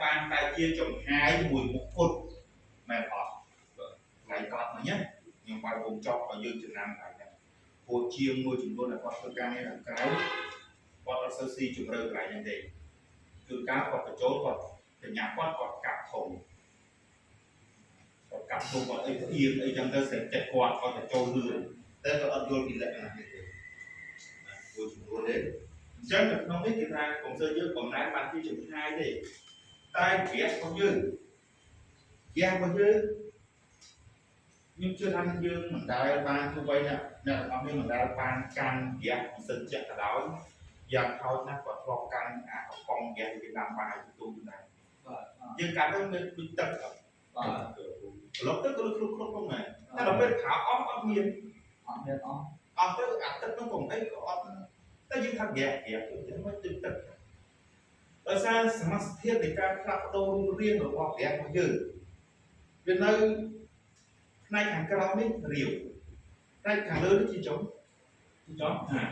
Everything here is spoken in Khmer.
បានតែជាចំហាយមួយមុខគត់មែនអត់កន្លែងកត់មិញណាខ្ញុំបើកវងចប់ឲ្យយើងចំណាំកន្លែងហ្នឹងព្រោះជាងមួយចំនួនដែលគាត់ធ្វើការងារខាងក្រៅគាត់អត់សូវស៊ីជម្រៅកន្លែងហ្នឹងទេជួនកាលគាត់បញ្ចូលគាត់បញ្ញាគាត់គាត់កាប់ធំគាត់កាប់ធំគាត់អីផ្អៀងអីចឹងទៅស្រេចចិត្តគាត់គាត់ទៅចូលលឿនតែគាត់អត់យល់ពីលក្ខណៈនេះទេណាមួយចំនួនទេអញ្ចឹងនៅក្នុងនេះគេថាកុំសូវយើងបំណែបានជាចំហាយទេតែហ្គាសរបស់យើងហ្គាសរបស់យើងខ្ញុំជឿថាយើងមិនដែលបានទោះបីអ្នកអ្នកទាំងអស់គ្នាមិនដែលបានកាន់ហ្គាសម៉ាស៊ីនជាក់ក៏ដោយយ៉ាងហោចណាស់គាត់ធ្លាប់កាន់អាកំប៉ុងហ្គាសគេដាំបាយទូទៅដែរ បាទ យើងកាន់ទៅមានដូចទឹក បាទ ក្លុកទៅក៏គ្រប់គ្រប់ផងដែរតែដល់ពេលខោអស់អត់មាន អត់មានអស់ អស់ទៅអាទឹកនោះក៏មិនអីក៏អត់តែយើងថាហ្គាសហ្គាសទៅចឹងមកទឹកទឹកដោយសារសមាសធាតុនៃការផ្លាស់ប្ដូររូបរាងរបស់ហ្គាសរបស់យើងវានៅផ្នែកខាងក្រោមនេះរាវផ្នែកខាងលើនេះជាចុងជាចុងហា